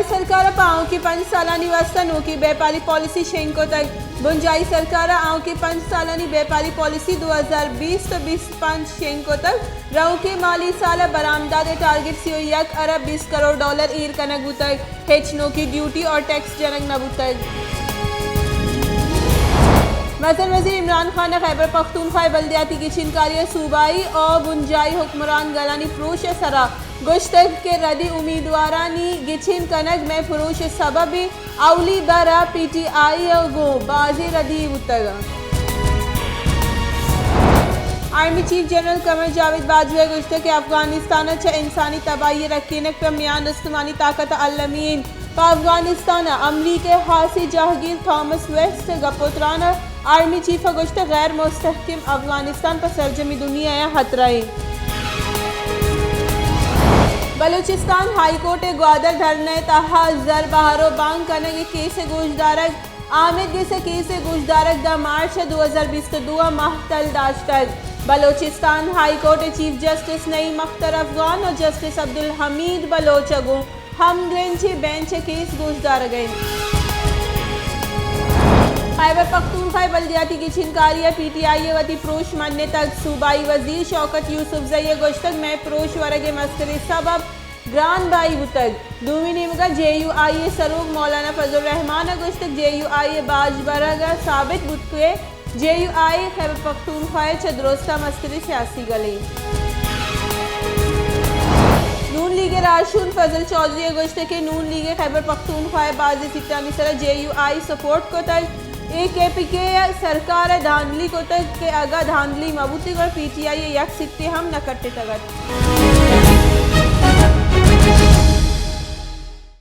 سرکار ءَ پہ آؤکیں پنچ سالانی واستہ نوکیں بیپاری پالیسی شنگ کتگ۔ بنجاہی سرکار ءَ آؤکیں پنچ سالانی بیپاری پالیسی دو ہزار بیست ءُ بیست ءُ پنچ شنگ کتگ۔ رؤکیں مالی سال ءَ برآمدات ءِ ٹارگٹ سی ءُ یک ارب بیست کروڑ ڈالر ایر کنگ بوتگ۔ ہچ نوکیں ڈیوٹی اور ٹیکس جنگ نہ بوتگ۔ مزن وزیر عمران خان ءَ خیبر پختونخوا ءِ بلدیاتی گچین کاری ءِ صوبائی ءُ بنجاہی حکمران گلانی پروش ءِ سرا گوشتگ کہ ردی امیدوارانی گچین کنگ مئے پروش ءِ سبب ایں۔ اولی بر ءَ پی ٹی آئی ءَ گوں بازیں ردی بوتگ۔ آرمی چیف جنرل قمر جاوید باجوہ ءَ گوشتگ کہ افغانستان ءَ چہ انسانی تباہی ءِ رکینگ پہ میان استمانی طاقت ءَ المی انت۔ پہ افغانستان ءَ امریکہ ءِ ہاسیں جاہگیر تھامس ویسٹ ءِ گپ ءُ تران ءَ آرمی چیف ءَ گوشتگ، غیر مستحکم افغانستان پہ سرجمیں دنیا ءَ خطرہ انت۔ بلوچستان ہائی کورٹ ءِ گوادر دھرنا ءِ تہا زر بہر ءُ بانگ کنگ ءِ کیس ءِ گوشدارگ، آمید گس ءِ کیس ءِ گوشدارگ دہ مارچ ءَ دو ہزار بیست ءُ دو ءَ ماہ ٹل داشتگ۔ بلوچستان ہائی کورٹ ءِ چیف جسٹس نعیم اختر افغان ءُ جسٹس عبدالحمید بلوچ ءَ گوں ہمگرنچیں بینچ ءَ کیس گوشدارگ ءَ انت۔ خیبر پختونخوا ءِ بلدیاتی گچین کاری ءَ پی ٹی آئی ءَ وتی پروش منتگ۔ صوبائی وزیر شوکت یوسفزئی ءَ گوشتگ، مئے پروش ورگ ءِ مستریں سبب گران بہائی بوتگ۔ دومی نیمگ ءَ جے یو آئی ءِ سروک مولانا فضل الرحمان ءَ گوشتگ، جے یو آئی ءِ باج برگ ءَ ثابت بوت کہ جے یو آئی خیبر پختونخوا ءِ چہ درستاں مستریں سیاسی گل انت۔ نون لیگ ءِ راہشون فضل چوہدری ءَ گوشتگ کہ نون لیگ ءَ خیبر پختونخوا ءِ بازیں سیٹانی سرا جے یو آئی سپورٹ کتگ، اے کے پی کے ءِ سرکار ءَ دھاندلی کتگ کہ اگاں دھاندلی مہ بوتیں گڑا پی ٹی آئی ءَ یک سیٹے ہم نہ کٹتگ ات۔